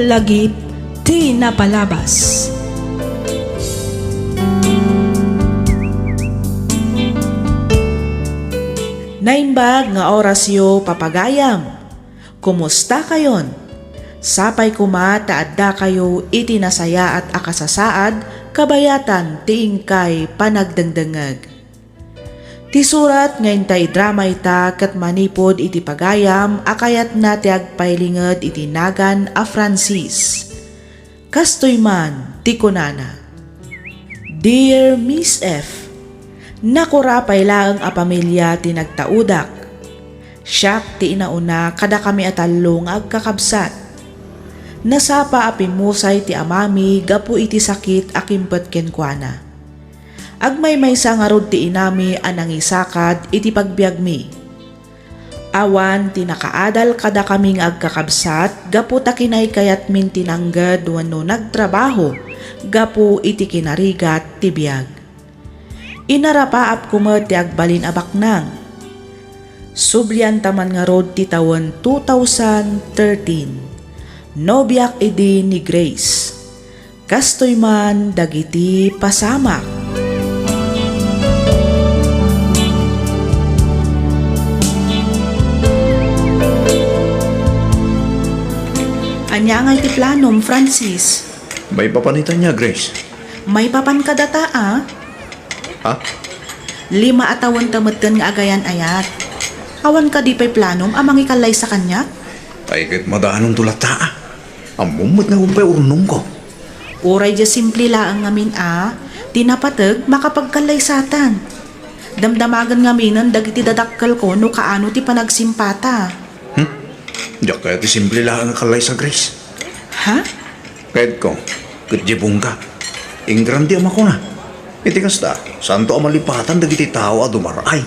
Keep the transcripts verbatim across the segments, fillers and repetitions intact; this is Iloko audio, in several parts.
Lagip ti napalabas. Naimbag nga orasyo, papagayam. Kumusta kayon? Sapay koma ta addakayo iti nasayaat a kasasaad kabayatan ti inkay panagdengdengngeg. Ti surat nga intay idrama ita ket manipud iti pagayam a kayatna ti agpailinged iti nagan a Francis. Kastoy man ti kunana, "Dear Miss F, nakura pay laeng a pamilya ti nagtaudak. Siak ti inauna kadakami a tallo nga agkakabsat. Nasapa a pimmusay ti amami gapu iti sakit a kimpet kenkuana. Agmaymaysa ngarud ti inami a nangisakad iti pagbiagmi. Awan ti nakaadal kadakami nga agkakabsat gapu ta kinaykayatmin ti nangged wenno nagtrabaho gapu iti kinarigat ti biag. Inarapaapko met ti agbalin a baknang. Sublianta man ngarud ti tawen two thousand thirteen. Nobiak idi ni Grace." Kastoy man dagiti pasamak. Ania ngay ti planom, Francis? Maipapan ita nia, Grace? Maipapan kadata, a? Ha? Lima a tawen ta metten nga agayan-ayat. Awan kadi pay planom a mangikallaysa kaniak? Ay, ket madanonto latta, a. Ammom met nga umpay urnongko. Uray diay simple laeng ngamin a, ti napateg makapagkallaysatan. Damdamagen ngaminen dagiti dadakkelko no kaano ti panagsimpata. Hmm? Diak kayat ti simple laeng a kallaysa, Grace. Ha? Kayatko, ket diay bungka, ingrandi a makuna. Iti kasta, saanto a malipatan dagiti tao a dumar-ay.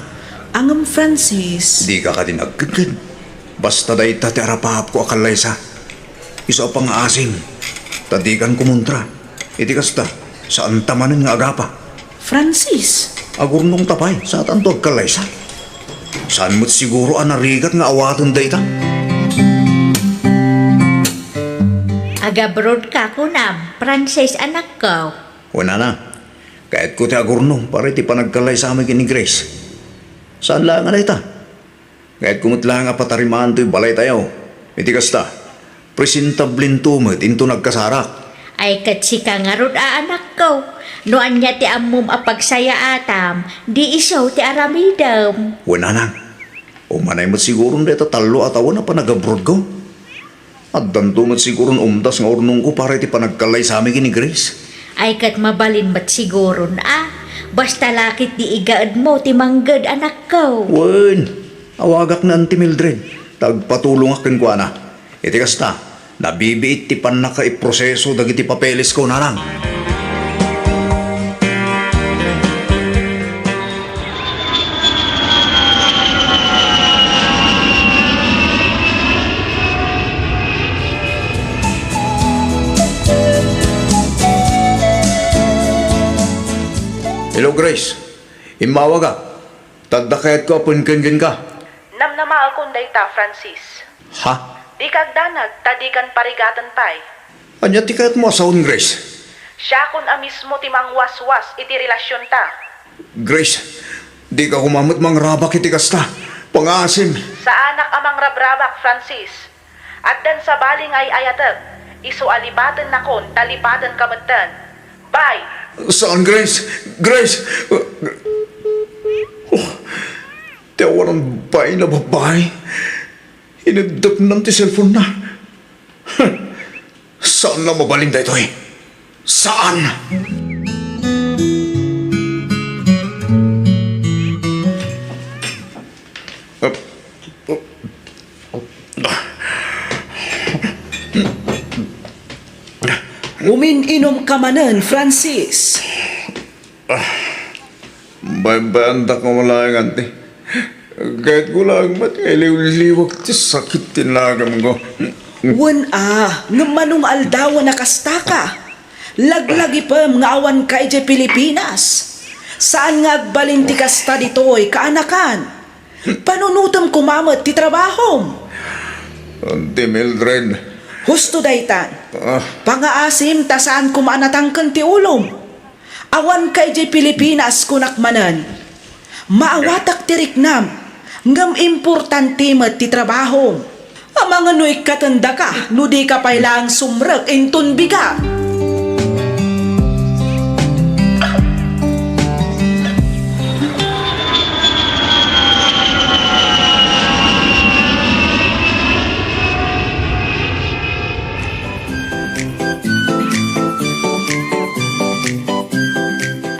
Ngem, Francis. Dika kadi nagkedked. Basta dayta ti arapaapko a kallaysa. Isu a pangngaasim, ta dikan kumontra. Iti kasta, saanta manen nga agapa. Francis! Agurnongta pay, saanto agkallaysa. Saan met siguro a narigat nga awaten dayta? Agabrodka, kunam, Francis, anakko? Wen, nanang, kayatko ti agurnong para iti panagkallaysami ken ni Grace. Saan laeng a dayta? Kayatko met laeng a patarimaan toy balaytayo. Iti kasta, presentablinto met inton agkasarak. Ay, ket sika ngarud a anakko, no ania ti ammom a pagsayaatam, di isu ti aramidem. Wen, nanang, umanay met siguron dayta tallo a tawen a panagabrodko. Addanto met siguron umdas nga urnongko para iti panagkallaysami ken ni Grace. Ay, ket mabalin met siguron a. Basta la ket di igaedmo ti mangged, anakko. Wen, awagak ni Auntie Mildred, ta agpatulongak kenkuana. Iti kasta, nabibiit ti pannakaiproseso dagiti papelesko, nanang. Hello, Grace. Immawagak. Ta adda kayatko a penkenkenka. Namnamaekon dayta, Francis. Ha? Dika agdanag, ta dikan parigaten pay. Ania ti kayatmo a sawen, Grace? Siakon a mismo ti mangwaswas iti relasionta. Grace, dika koma met mangrabak iti kasta. Pangngaasim. Saanak a mangrabrabak, Francis. Addan sabali nga ay-ayatek, isu a libatennakon ta libatenka metten. Bye! Saan, Grace? Grace! Oh, ti awanan bain a babai. Ineddepnan ti cellphone-na. Saan a mabalin daytoy? Saan? Umin-inom ka manen, Francis. Ah, baybayandak nga malaengan ti. Kayatko laeng met nga iliwliwag ti sakit ti naganko. Wen a, ngem mano nga aldawen a kastaka? Laglagipem nga awanka idiay Pilipinas. Saan nga agbalin ti kasta ditoy, kaanakan. Panunotem koma met ti trabahom. Auntie Mildred, Husto daytan. Ah. Pangaasim ta saan koma a natangken ti ulom. Awanka idiay Pilipinas, kunak manen. Maawatak ti riknam, ngem importante met ti trabahom. Amangan no ikkatendaka no dika pay laeng sumrek inton bigat.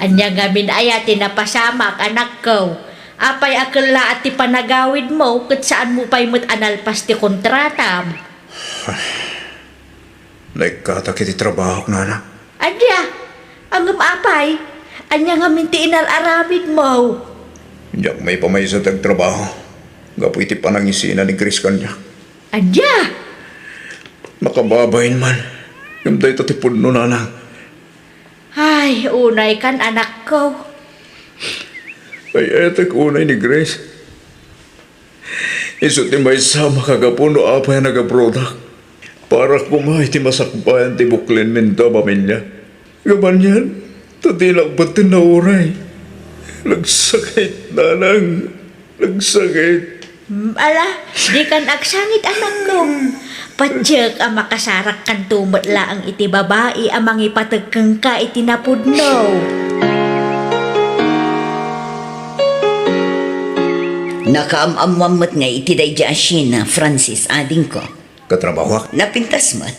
Ania ngamin aya ti napasamak, anakko? Apay a kellaat ti panagawidmo ket saanmo pay met a nalpas ti kontratam? Naikkatak iti trabahok, nanang. Ania? Ngem apay? Ania ngamin ti inar-aramidmo? Diak maipamaysa ti agtrabaho gapu iti panangisina ni Grace kaniak. Ania? Makababain man. Ngem dayta ti pudno, nanang. Ay, unaykan, anakko. Ay-ayatek unay ni Grace. Isu ti maysa a makagapu no apay a nagabrodak. Para koma iti masakbayan ti buklenminto a pamilia. Ngem anian, ta di lakbat ti nauray. Nagsakit, nanang. Nagsakit. Mm, ala, dikan agsangit, anakko. Patiek a makasarakkanto met laeng iti babai a mangipateg kenka iti napudno. Nakaam-ammoam met ngay iti daydi a Sheena, Francis, adingko. Katrabahoak. Napintas met.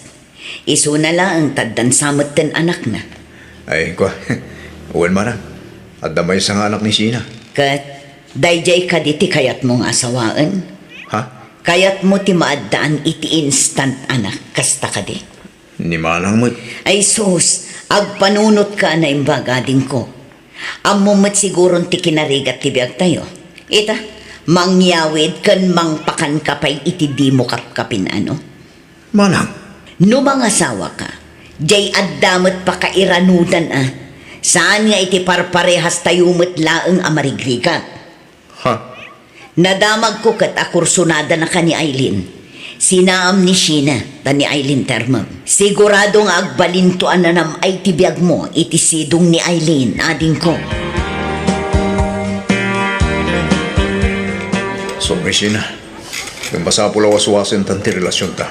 Isuna laeng ta addan sa metten anakna. Ay, kua. Wen, manang. Adda maysa nga anak ni Sheena. Ket daydiay kadi ti kayatmo nga asawaen? Ha? Kayatmo ti maaddaan iti instant anak, kasta kadi? Ni manang met. Ay sus, agpanunotka a naimbag, adingko. Ammom met siguron ti kinarigat ti biagtayo. Ita, mangyawid ken mangpakanka pay iti dimo kapkapin, ano? Manang. No mangasawaka, diay adda met pakairanudan a, saan nga iti parparehastayo met laeng a marigrigat. Ha? Nadamagko ket a kursonadanaka ni Aileen. Sinaam ni Sheena, ta ni Aileen termem. Sigurado nga agbalinto a nanam-ay ti biagmo iti sidong ni Aileen, adingko. Sorry, Sheena. Ngem masapul a waswasentan ti relasionta.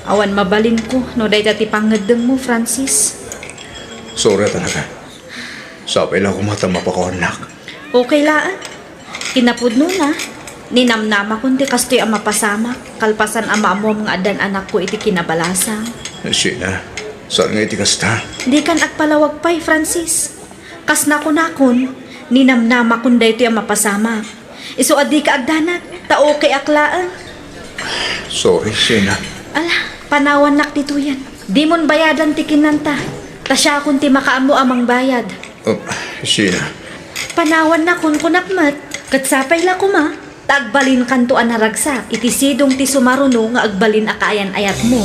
Awan mabalinko no dayta ti pangngeddengmo, Francis. Sorry talaga. Sapay la koma ta mapakawannak. Okay laeng. Kinapudnona, ninamnamakon ti kastoy a mapasamak, kalpasan a maammuam nga addan anakko iti kinabalasang. Sheena, saan nga iti kasta? Dikan agpalawag pay, Francis. Kas nakunakon, ninamnamakon daytoy a mapasamak. Isu a dika agdanag, ta okayak laeng. Sorry, Sheena. Ala, panawannak ditoyen. Dimon bayadan ti kinanta, ta siakon ti makaammo a mangbayad. Oh, Sheena. Panawannak, kunkunak met. Ket sapay la koma, ta agbalinkanto a naragsak iti sidong ti sumaruno nga agbalin a kaayan-ayatmo.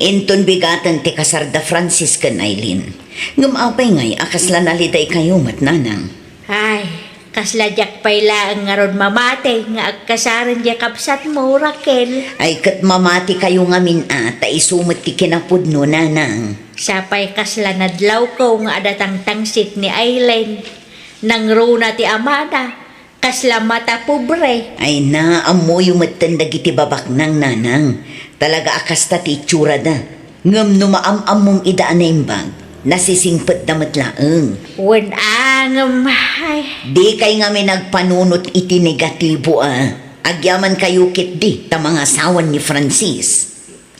Inton bigaten ti kasar da Francis ken Aileen. Ngem apay ngay a kasla nalidaykayo met, nanang? Ay, kasla diak pay laeng ngarud mamati nga agkasaren diay kabsatmo, Raquel. Ay, ket mamatikayo ngamin a, ta isu met ti kinapudno, nanang. Sapay kasla nadlawko nga adda tangtangsit ni Aileen. Nangruna ti amana, kasla mata pobre. Ay na, ammoyo metten dagiti babaknang, nanang. Talaga a kasta ti itsurada. Ngem no maam-ammom ida a naimbag, nasisingpetda met laeng. Wen a, ngem, ay. Dikay ngamin agpanunot iti negatibo a. Agyamankayo ketdi ta mangasawan ni Francis.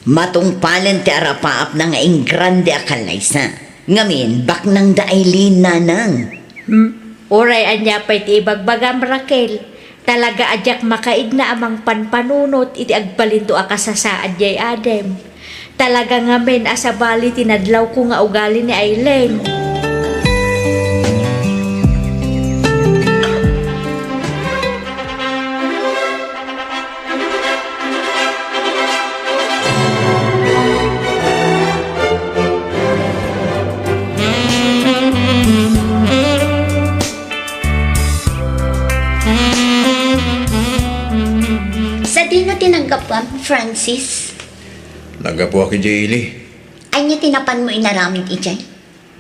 Matungpalen ti arapaapna nga ingrande a kallaysa. Ngamin, baknangda Aileen, nanang. Hmm, uray ania pay ti ibagbagam, Raquel. Talaga a diak makaigna a mangpanpanunot iti agbalinto a kasasaad diay adem. Talaga ngamin a sabali ti nadlawko nga ugali ni Aileen. Dino ti naggapuam, Francis? Naggapuak idiay ili. Ania ti napanmo inaramid idiay?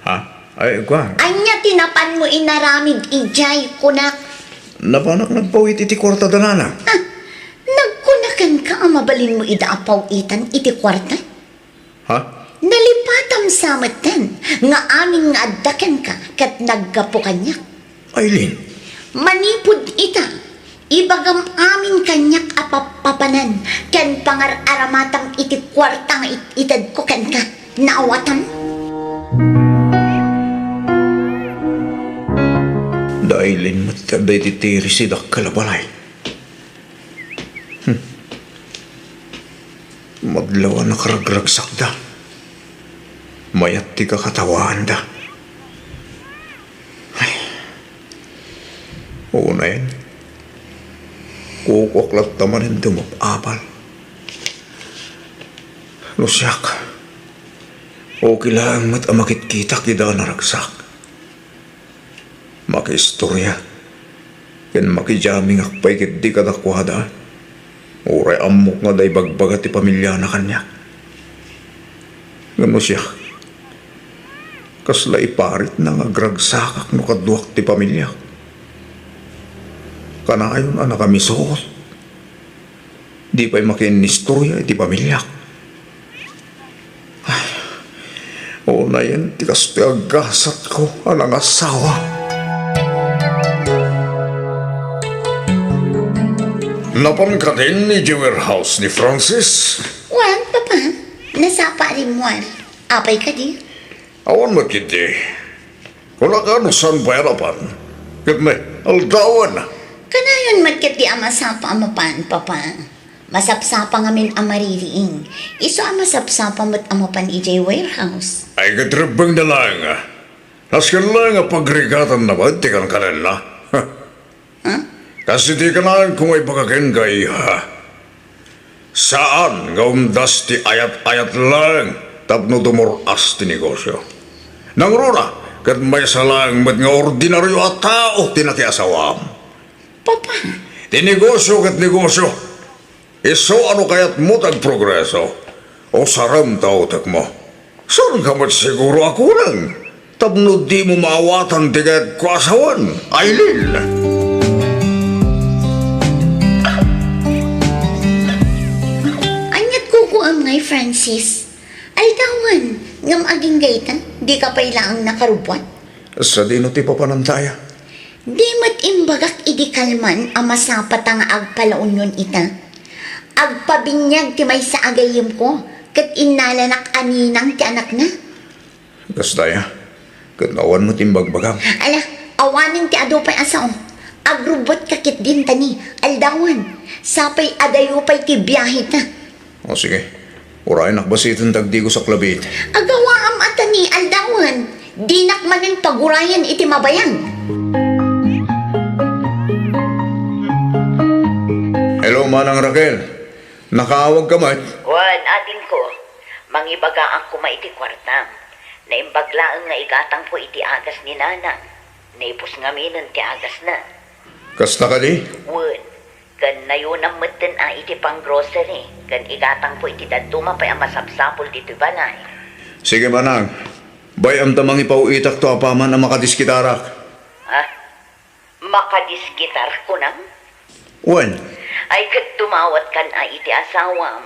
Ha? Ay, kua. Ania ti napanmo inaramid idiay, kunak? Napanak nagpawit iti kuarta da nanang. Ah, nagkuna kenka a mabalinmo ida a pawitan iti kuarta? Ha? Nalipatam sa metten nga amin nga adda kenka ket naggapu kaniak. Aileen. Manipud ita, ibagam amin kaniak a papapanan ken pangar-aramatam iti kuarta nga it-itedko kenka. Naawatam? Da Aileen met ti adda iti tiri si dakkel a balay. Hmm. Madlaw a nakaragragsakda. Mayat ti kakatawaanda. Ay. Unayen, kukuak latta manen dumap-apal. No siak, okay laeng met a makitkitak ida a naragsak. Makiistoria ken makidiamingak pay ketdi kadakuada. Uray ammok nga adda ibagbaga ti pamiliana kaniak. Ngem no siak, kasla iparitna nga agragsakak no kaduak ti pamiliak. Kanayon a nakamisuot. Di pay makiinnistoria iti pamiliak. Ay, unayen ti kastoy a gasatko a nangasawa. Napan kadin idiay warehouse ni Francis? Wen, Papa. Nasapa a rimmuar. Apay kadi? Awan met ketdi. Kunaka no saan pay a napan. Ket ne, aldawen. Kanayon met ketdi a masapa a mapan, Papa. Masapsapa ngamin a maririing. Isu a masapsapa met a mapan idiay warehouse. Ay, ket rebbengna laeng. Nasken laeng a pagrigatanna met ti kankanenna. Ha? Kas iti kanaenko nga ibaga kenka, iha. Saan nga umdas ti ayat-ayat laeng tapno dumur-as ti negosio. Nangruna, ket maysa laeng met nga ordinario a tao ti nakiasawam. Papa. Ti negosio ket negosio. Isu a no kayatmo ti agprogreso, usarem ta utekmo. Saanka met siguro a kulang tapno dimo maawatan ti kayatko a sawen, Aileen. Aniat kukuam ngay, Francis? Aldawen, ngem agingga ita, dika pay laeng nakarubbuat. Sadino ti papananta aya? Di met imbagak idi kalman a masapata nga agpalaunyon ita. Agpabiniag ti maysa a gayyemko, ket innalanak a ninang ti anakna. Kasta aya, ket awan met imbagbagam. Ala, awanen ti adu pay a sao. Agrubbuatka ketdin ta ni, aldawen, sapay adayo pay ti biaheta. O sige, urayenak basiten dagdigo saklabit. Agawaam a ta ni aldawen, dinak manen pagurayen iti mabayag. Hello, Manang Raquel. Nakaawag ka met? Wen, adingko. Mangibagaak koma iti kuartam. Naimbag laeng nga igatangko iti agas ni Nanang. Naipus ngaminen ti agasna. Kasta kadi? Wen. Ken nayonam metten a iti pang-grocery, ken igatangko iti dadduma pay a masapsapul ditoy balay. Sige, Manang. Bay-am ta mangipaw-itakto apaman a makadiskitarak. Ha? Makadiskitar, kunam? Wen. Ay, ket tumawatkan a iti asawam.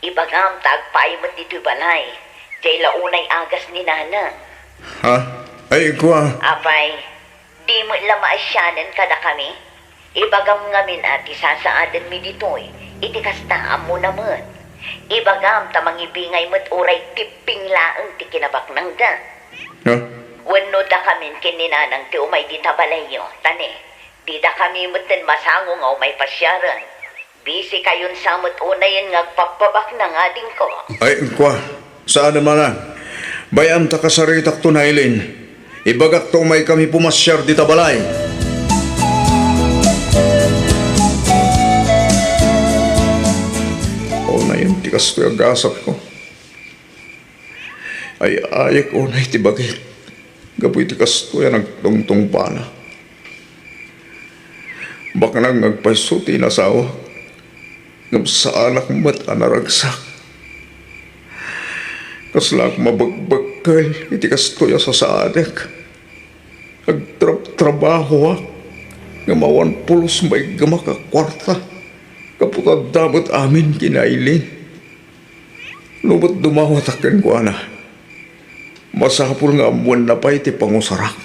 Ibagam ta agpaay met ditoy balay. Diay la unay agas ni Nanang. Ha? Ay, kua. Apay, di met la maasianen kadakami? Ibagam ngamin a ti sasaadenmi ditoy, iti kasta, ammona met. Ibagam ta mangibingay met uray tipping laeng ti kinabaknangda. Ha? Wenno dakamin ken ni Nanang ti umay dita balayyo, ta ne, didakami metten masango nga umay pasiaren. Bisikayon sa met unayen nga agpappabaknang, adingko. Ay, kua, saan a Manang. Bay-am ta kasaritakto ni Aileen. Ibagak ta umaykami pumasiar dita balay. Unayen ti kastoy a gasatko. Ay-ayek unay ti bagik gapu iti kastoy a nagtungtungpana. Baknang nga agpayso ti inasawak. Ngem saanak met a naragsak. Kaslaak mabegbekkel iti kastoy a sasaadek. Agtrabtrabahoak, ngem awan pulos maiggemak a kuarta. Gapu ta adda met amin ken ni Aileen. No met dumawatak kenkuana, masapul nga ammoenna pay ti pangusarak.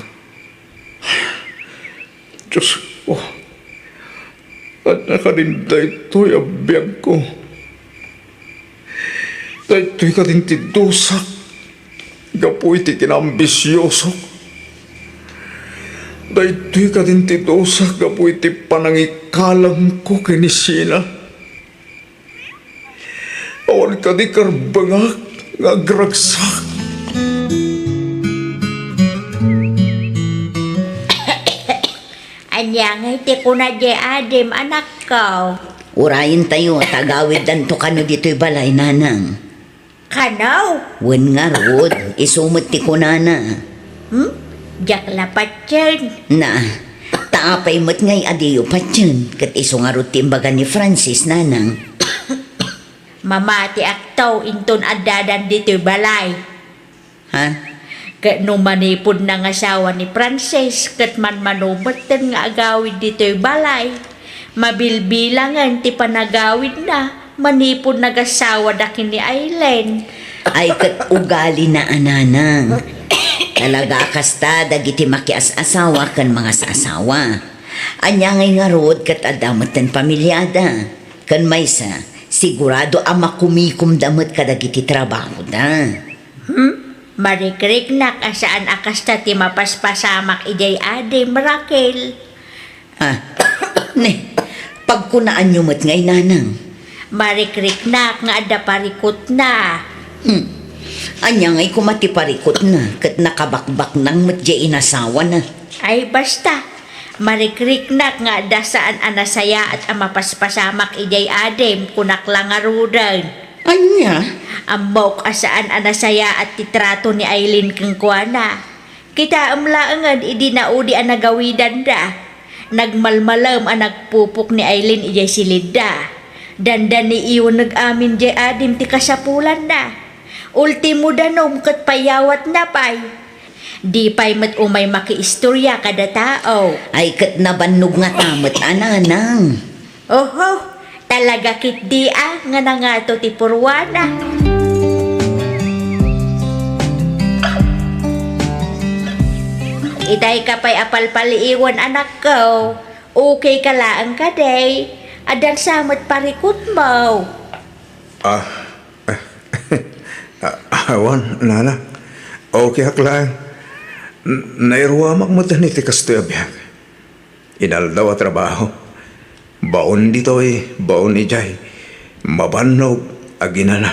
Diosko, ania kadin daytoy a biagko? Daytoy kadin ti dusak gapu iti kinaambisiosok? Daytoy kadin ti dusak gapu iti panangikalangko ken ni Sina? Awan kadi karbengak nga agragsak? Ania ngay ti kuna diay adim, anakko? Urayentayo ta agawiddanto kano ditoy balay, nanang. Kano? Wen ngarud, isu met ti kunana. Hmm? Diak la patien. Na, ta apay met ngay a diyo patien, ket isu ngarud ti imbaga ni Francis, nanang. Mamatiakto inton addadan ditoy balay. Ha? Ket no manipud nangasawa ni Francis, ket manmano metten nga agawid ditoy balay, mabilbilangen ti panagawidna manipud nagasawada ken ni Aileen. Ay, ket ugalina a, nanang. Talaga a kasta dagiti makias-asawa ken mangas-asawa. Ania ngay ngarud ket adda metten pamiliada. Ken maysa, sigurado a makumikomda met kadagiti trabahoda. Hmm? Marikriknak a saan a kasta ti mapaspasamak idiay adim, Raquel. Ah, ne, pagkunaanyo met ngay, nanang. Marikriknak nga adda parikutna. Hmm. Ania ngay koma ti parikutna ket nakabakbaknang met diay inasawana? Ay, basta. Marikriknak nga adda saan a nasayaat a mapaspasamak idiay adim, kunak la ngaruden. Ania? Ammok a saan a nasayaat ti trato ni Aileen kenkuana. Kitaem laengen idi naudi a nagawidanda. Nagmalmalem a nagpupok ni Aileen idiay silidda. Dandaniiwenneg amin diay adim ti kasapulanna. Ultimo danum ket payawatna pay. Di pay met umay makiistoria kada tao. Ay, ket nabannog ngata met a, nanang. Oho, talaga ketdi a nga nangato ti purwana. Itay ka pay a palpaliiwen, anakko. Okay ka laeng kadi? Addansa met parikutmo. Ah, Ah, awan, nana. Okay ak laeng. N-, nairuamak met iti kastoy a biag. Inaldaw a trabaho. Baon ditoy, baon idiay. Mabannog, aginana.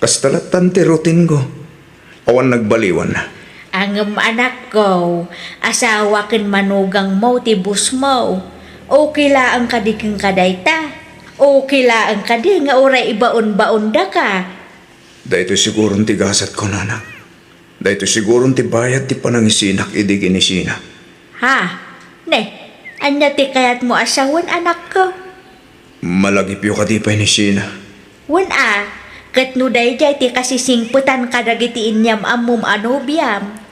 Kasta lattan ti routine-ko. Awan nagbaliwan. Ngem anakko, asawa ken manugangmo ti bossmo. Okay laeng kadi kenka dayta? Okay laeng kadi nga uray ibaonbaondaka? Daytoy siguron ti gasatko, nana. Daytoy siguron ti bayad ti panangisinak idi ken ni Sina. Ha? Ne, ania ti kayatmo a sawen, anakko? Malagipyo kadi pay ni Sina? Wen a, ket no daydiay ti kasisingpetan kadagiti inyam-ammom a nobiam.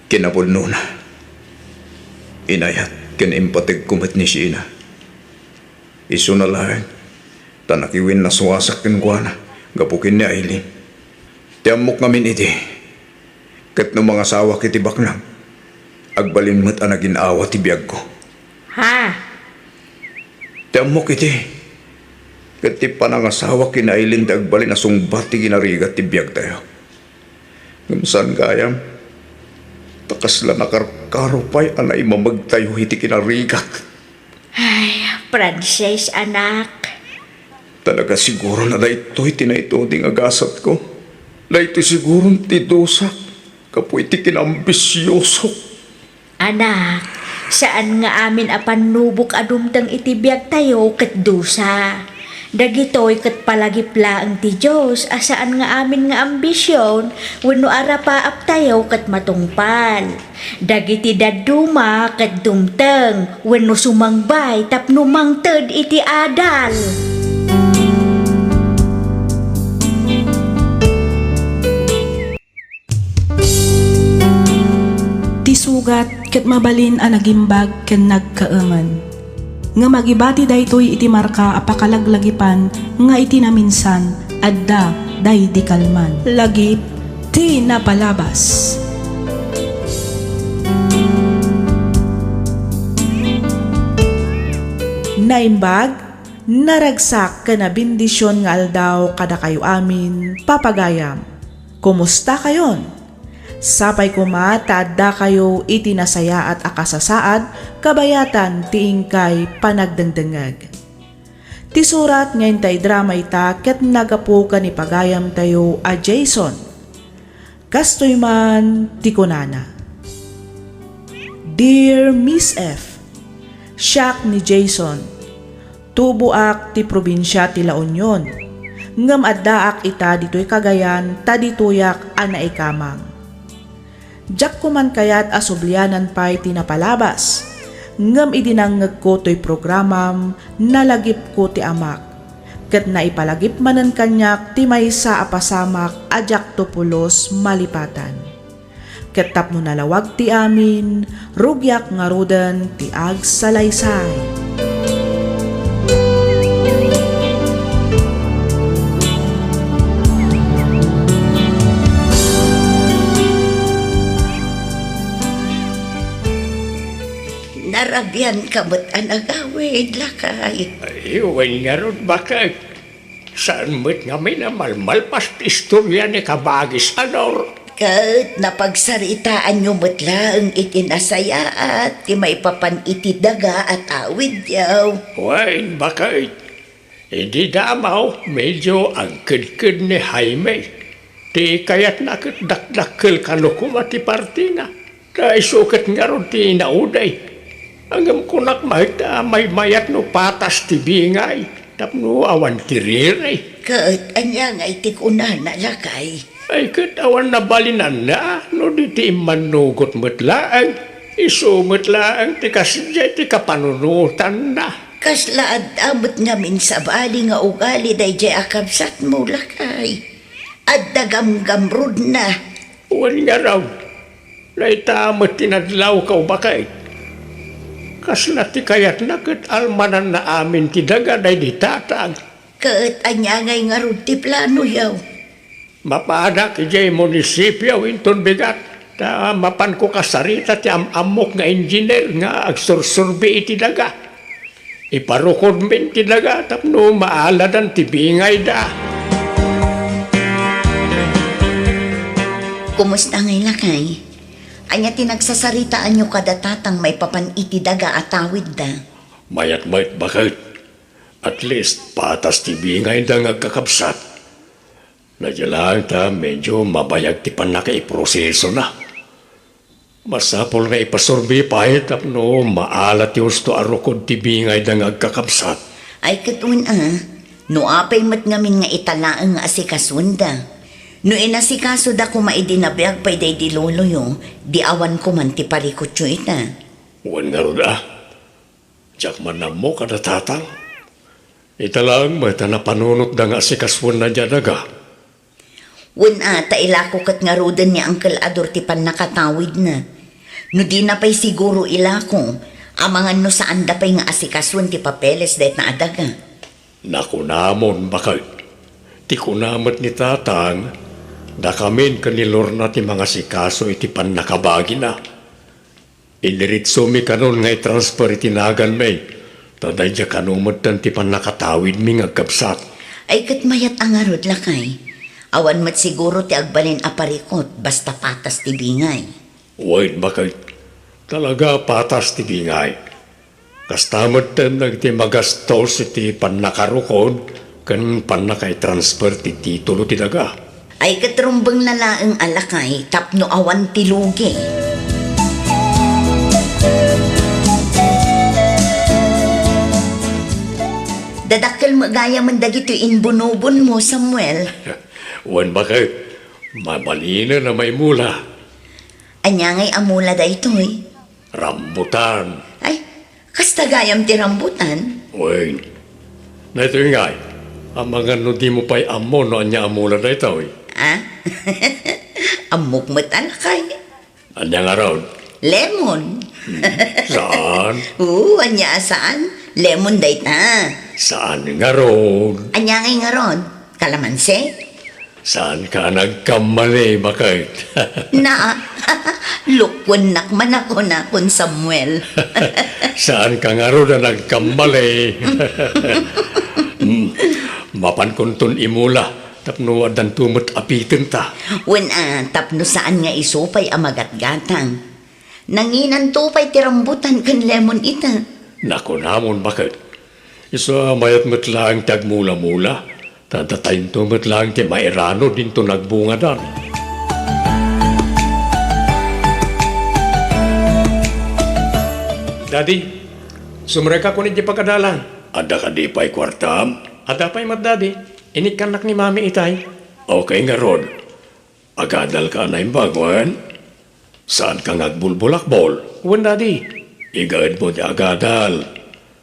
Kinapudnona, inayat ken impategko met ni Sina. Isuna laeng, ta nakiwinnasuasak kenkuana gapu ken ni Aileen. Ti ammok ngamin idi, ket no mangasawak iti baknang, agbalin met a nagin-awa ti biagko. Ha? Ti ammok idi, ket ti panangasawak ken ni Aileen ti agbalin a sungbat ti kinarigat ti biagtayo. Ngem saan gayam, ta kasla nakarkaro pay a naimamegtayo iti kinarigat. Ay, Francis, anak. Talaga siguron a daytoy ti naituding a gasatko. Daytoy siguron ti dusak gapu iti kinaambisiosok. Anak, saan nga amin a pannubok a dumteng iti biagtayo ket dusa. Dagitoy ket palagip laeng ti Dios a saan nga amin nga ambision wenno arapaaptayo ket matungpal. Dagiti dadduma ket dumteng wenno sumangbay tapno mangted iti adal. Pugat ket mabalin a nagimbag ken nagkaemen. Ngem agibati daytoy iti marka a pakalaglagipan nga iti naminsan, adda daydi kalman. Lagip ti napalabas. Naimbag, naragsak ken nabendision nga aldaw kadakayo amin, papagayam. Kumusta kayon? Sapay koma ta addakayo iti nasayaat a kasasaad kabayatan ti inkay panagdengdengngeg. Ti surat nga inta idrama ita ket naggapu ken ni pagayamtayo a Jason. Kastoy man ti kunana, Dear Miss F, siak ni Jason. Tuboak ti probinsia ti La Union, ngem addaak ita ditoy Cagayan ta ditoyak a naikamang. Diak koman kayat a sublianan pay ti napalabas, ngem idi nangngegko toy programam, nalagipko ti amak, ket naipalagip manen kaniak ti maysa a pasamak a diakto pulos malipatan. Ket tapno nalawag ti amin, rugiak ngaruden ti agsalaysay. Narabian ka met a nagawid, lakay. Ay, wen ngarud, baket. Saan met ngamin a malmalpas ti istoria ni Kabagis Anor. Ket napagsaritaanyo met laeng iti nasayaat ti maipapan iti daga a tawidyo. Wen, baket. Idi damaw, medyo agkedked ni Jaime. Ti kayatna ket dakdakkel kano koma ti partina. Ta isu ket ngarud ti naudi. Ngem kunak met a maymayat no patas ti bingay tapno awan ti riri. Ket ania ngay ti kunana, lakay? Ay, ket awan nabalinanna no di ti immannugot met laeng. Isu met laeng ti kasdiay ti kapanunotanna. Kasla adda met ngamin sabali nga ugali daydiay a kabsatmo, lakay. Adda gamgamrudna. Wen ngarud, dayta met ti nadlawko, baket. Kasla ti kayatna ket almananna amin ti daga daydi tatang. Ket ania ngay ngarud ti planoyo? Mapadak idiay munisipio inton bigat, ta mapanko kasarita ti am-ammok nga engineer nga agsursurbi iti daga. Iparukodmin ti daga tapno maaladan ti bingayda. Kumusta ngay, lakay? Ania ti nagsasaritaanyo kada tatang maipapan iti daga a tawidda? Mayat met, baket. At least, patas ti bingayda nga agkakabsat. Nadia laeng ta medyo mabayag ti pannakaiprosesona. Masapul nga ipasurbi pay tapno maala ti husto a rukod ti bingayda nga agkakabsat. Ay, ket wen a, no apay met ngamin nga ita laeng nga asikasuenda. No inasikasoda koma idi nabiag pay daydi loloyo, di awan koman ti parikutyo ita. Wen ngarud a, diak man ammo kada tatang. Ita laeng met a napanunotda nga asikasuenna diay daga. Wen a, ta ilako ket ngaruden ni Uncle Ador ti pannakatawidna. No dina pay siguro ilako, amangan no saanda pay nga asikasuen ti papeles dayta a daga. Nakunamon, baket. Ti kuna met ni tatang, dakamin ken ni Lorna ti mangasikaso iti pannakabagina. Idiretsomi kanon nga itransfer iti naganmi, ta daydiay kano metten ti pannakatawidmi nga agkabsat. Ay, ket mayat a ngarud, lakay. Awan met siguro ti agbalin a parikut, basta patas ti bingay. Wen, baket. Talaga patas ti bingay. Kasta metten dagiti magastos iti pannakarukod ken pannakaitransfer ti titulo ti daga. Ay, ket rumbengna laeng a lakay tapno awan ti lugi. Dadakkel met gayamen dagitoy imbunobonmo, Samuel. Wen, baket. Mabalinen a maimula. Ania ngay a mula daytoy? Rambutan. Ay, kasta gayam ti rambutan? Wen. Daytoy ngay, amangan no dimo pay ammo no ania a mula daytoy. Ah? Ammok met a lakay. Ania ngarud? Lemon. Hmm, saan? Oo, ania a saan? Lemon dayta. Saan ngarud? Ania ngay ngarud? Kalamansi? Saanka a nagkamali, baket? Na, lukuennak man a kunakon, Samuel. Saanka ngarud a nagkamali. Hmm, mapankonton imula tapno addanto met apitenta. Wen a, tapno saan nga isu pay a magatgatang. Nanginanto pay ti rambutan ken lemon ita. Nakunamon, baket. Isu a mayat met laeng ti agmulamula, ta datayonto met laeng ti mairanod inton agbungadan. Daddy, sumrekka kon idiay pagadalan. Adda kadi pay kuartam? Adda pay met, Daddy. Inikkannak ni Mami itay. Okay ngarud. Agadalka a naimbag, wen? Saanka nga agbulbulakbol? Wen, Daddy. Igaedmo ti agadal.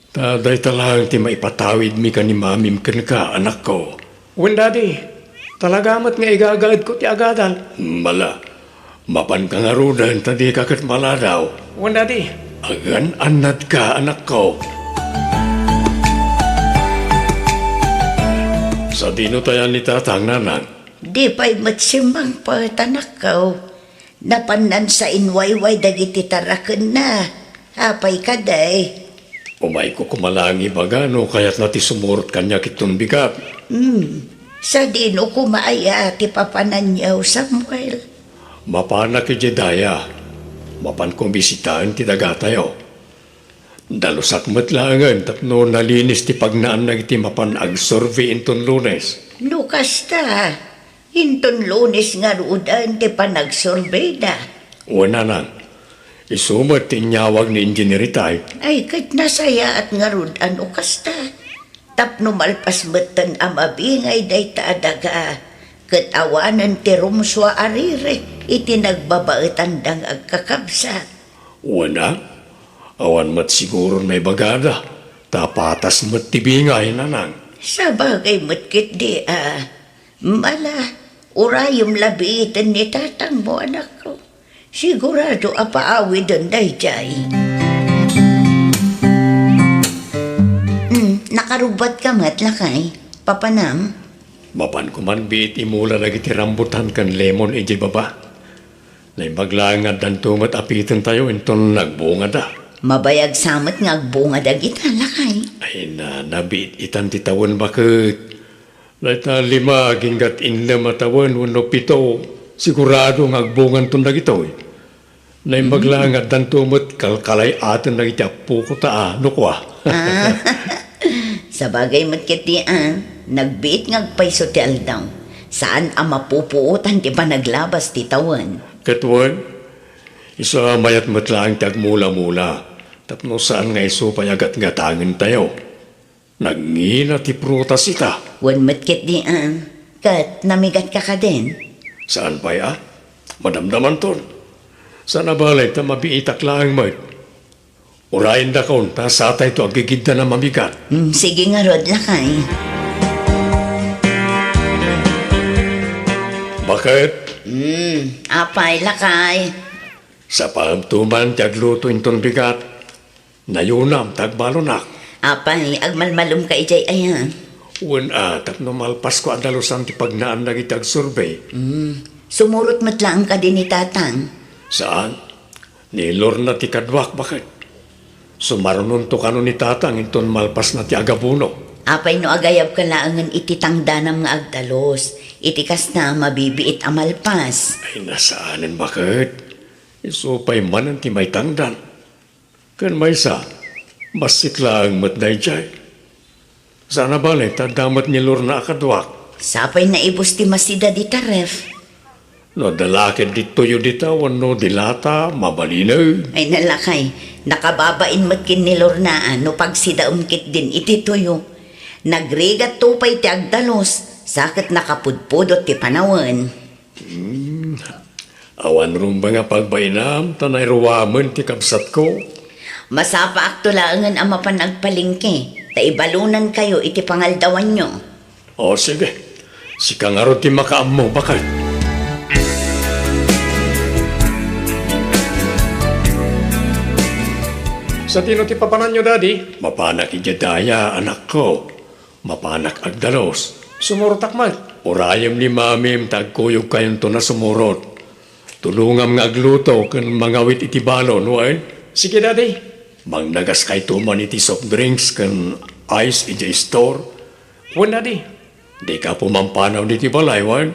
Ta dayta laeng ti maipatawidmi ken ni Mamim kenka, anakko. Wen, Daddy. Talaga met nga igagaedko ti agadal. Mala, mapanka ngaruden ta dika ket maladaw. Wen, Daddy. Agan-annadka, anakko. Sadino tayan ni Tatang, Nanang? Di pay met simmangpet, anakko. Napannan sainwayway dagiti tarakenna. Apay kadi? Umayko koma laeng ibaga no kayatna ti sumurot kaniak iton bigat. Hmm. Sadino koma aya ti papananyo, Samuel? Mapanak idiay daya. Mapanko bisitaen ti dagatayo. Dalusak met laengen tapno nalinis ti pagnaan dagiti mapan agsurvey inton Lunes. No kasta, inton Lunes ngaruden ti panagsurveyda. Wen, Nanang, isu met ti inyawag ni Engineer itay. Ay, ket nasayaat ngarud a no kasta. Tapno malpas metten a mabingay dayta a daga, ket awanen ti rumsua a rirek iti nagbabaetanda nga agkakabsat. Wen a, awan met siguron maibagada, ta patas met ti bingay, Nanang. Sabagay met ketdi a, mala, urayem la biiten ni tatangmo, anakko. Sigurado a paawiden daydiay. Hmm, nakarubbuatka met, lakay. Papanam? Mapanko man biit imula dagiti rambutan ken lemon idiay baba. Naimbag laeng nga addanto met apitentayo inton nagbungada. Mabayag sa met nga agbunga dagita, lakay. Ay na, nabiit-itan ti tawen, baket. Dayta lima aginggat innem a tawen wenno pito, sigurado nga agbunganton dagitoy. Naimbag laeng nga addanto met kalkalay-aten dagiti appoko ta a, no kua. Ah, sabagay met ketdi a, nagbiit nga agpayso ti aldaw. Saan a mapupuotan ti panaglabas ti tawen. Ket wen, isu a mayat met laeng ti agmula-mula, tapno saan nga isu pay a gatgatangentayo. Nangina ti prutas ita. Wen met ketdi a, ket namigatka kadin? Saan pay a? Madamdamanton. Saan a balay ta mabiitak laeng met. Urayendakon ta satayto aggigiddan a mamigat. Hmm, sige ngarud, lakay. Baket? Hmm, apay, lakay? Sapaemto man ti agluto inton bigat. Nayunam ta agbalunak. Apay, agmalmalumka idiay aya? Wen a, tapno malpasko a dalusan ti pagnaan dagiti agsurvey. Hmm. Sumurot met laeng kadi ni Tatang? Saan. Ni Lorna ti kaduak, baket. Sumarunonto kano ni Tatang inton malpasna ti agabuno. Apay no agayabka laengen iti tangdanam nga agdalus? Iti kasta, mabibiit a malpas. Ay, nasaanen, baket. Isu pay manen ti maitangdan. Ken maysa, bassit laeng met daydiay. Saan a bale ta adda met ni Lorna a kaduak. Sapay naibus ti masida dita ref. No adda la ketdi toyo dita wenno dilata, mabalinen. Ay, nalakay, nakababain met ken ni Lorna a no pagsidaem ketdin iti toyo. Nagrigatto pay ti agdalus, sa ket nakapudpudot ti panawen. Hmm. Awan rumbeng a pagbainam ta nairuamen ti kabsatko. Masapaakto laengen a mapan agpalengke, ta ibalonankayo iti pangaldawanyo. O, sige. Sika ngarud ti makaammo, baket. Sadino ti papananyo, Daddy? Mapanak idiay daya, anakko. Mapanak agdalus. Sumurotak met. Urayem ni Mamim ta agkuyogkayonto a sumurot. Tulongam nga agluto ken mangawit iti balon, wen? Sige, Daddy. Mangnagas kayto man iti soft drinks ken ice idiay store. Wen, Daddy. Dika pumampanaw ditoy balay, wen?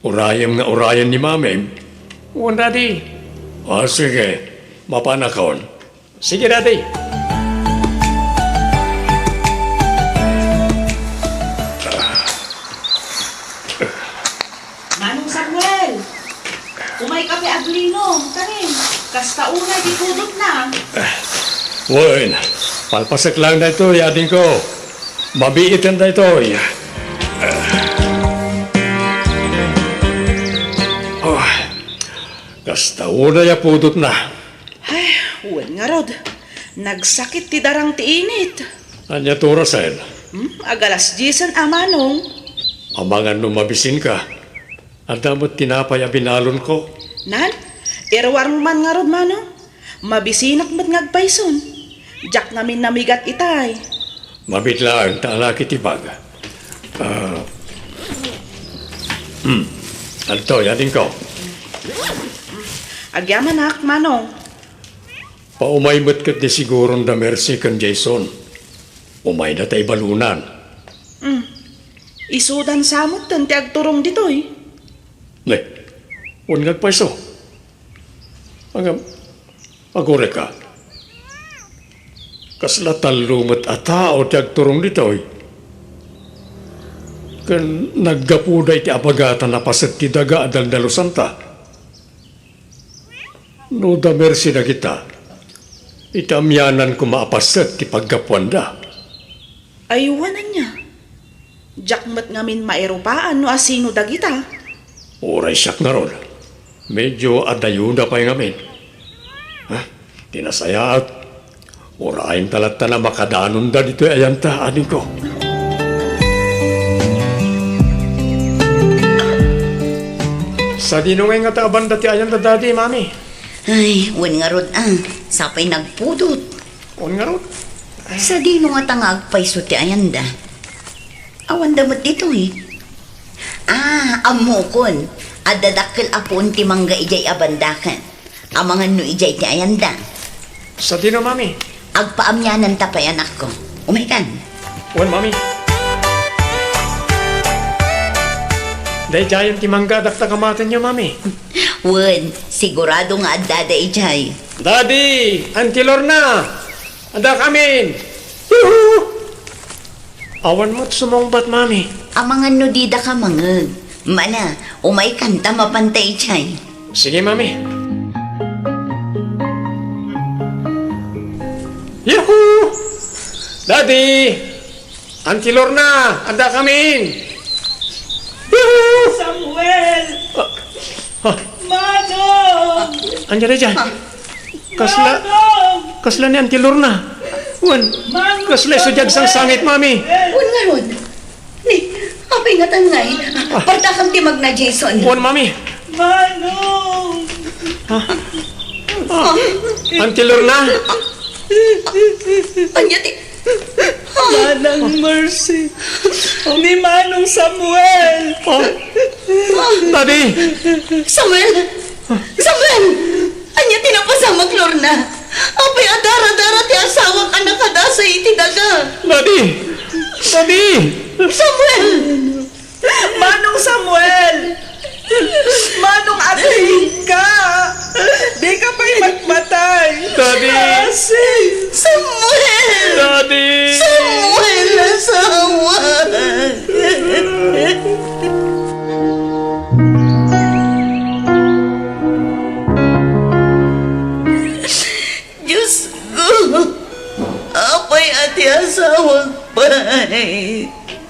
Urayem nga urayen ni Mamim. Wen, Daddy. Ah, sige. Mapanakon. Sige, Daddy. Manong Samuel! Umayka pay aglino, kari. Kasta unay ti pudotna. Wen, palpasek laeng daytoy, adingko. Mabiiten daytoy. Oh, kasta unay a pudotna. Ay, wen ngarud. Nagsakit ti darang ti init. Ania ti orasen? Hmm, agalas diesen a, Manong. Amangan no mabisinka. Adda met tinapay a binalonko. Nan, iruarmo man ngarud, Manong. Mabisinak met nga agpayson. Diak ngamin namigat itay. Mabiit laeng ta alaki ti bag. Ah. Hmm. Adtoy, adingko. Agyamanak, Manong. Paumay met ket ni siguron da Mercy ken Jason. Umayda ta ibalunan. Hmm. Isudan sa metten ti agturong ditoy. Ne, wen nga agpayso. Ngem, agurayka. Kasla tallo met a tao ti agturong ditoy. Ken naggapuda iti abagatan a paset ti daga a daldalusanta. No da Mercy dagita, iti amianan koma a paset ti paggapuanda. Ay, wen ania? Diak met ngamin mairupaan no asino dagita. Uray siak ngarud, medyo adayona pay ngamin. Ha? Ti nasayaat, urayenta latta a makadanonda ditoy ayanta, adingko. Sadino ngay ngata a banda ti ayanda, Daddy, Mami? Ay, wen ngarud a, sapay nagpudot. Wen ngarud? Sadino ngata nga agpayso ti ayanda? Awanda met ditoy. Ah, ammokon. Adda dakkel a puon ti mangga idiay a bandaken. Amangan no idiay ti ayanda. Sadino, Mami? Agpaamiananta pay, anakko. Umaykan. Wen, Mami. Daydiayen ti mangga a dakta kamatenyo, Mami. Wen, sigurado nga addada idiay. Daddy, Auntie Lorna, addakamin. Yuhu! Awan met sumungbat, Mami. Amangan no didaka mangngeg. Mana, umaykan ta mapanta idiay. Sige, Mami. Yuhu! Daddy! Auntie Lorna, addakamin! Yuhu! Samuel! Ah, ah. Manong! Ania daydiay? Kasla, Manong! Kasla ni Auntie Lorna. Wen, Manong kasla isu diay Samuel! Agsangsangit, Mami. Wen ngarud. Ni, apay ngatan ngay? Ah. Partakam ti magna, Jason. Wen, Mami. Manong! Ah. Ah. Auntie Lorna. Ania ti Manang Mercy, ni Manong Samuel. Oh, Daddy! Samuel! Samuel! Ania ti napasamak, Lorna? Apay a dara-dara ti asawak a nakadasay iti daga? Daddy! Daddy! Samuel! Manong Samuel! Manong, agiinka! Dika pay matmatay! Daddy! Mercy! Samuel! Daddy! Samuel, asawa! Dios ko, apay a ti asawak pay?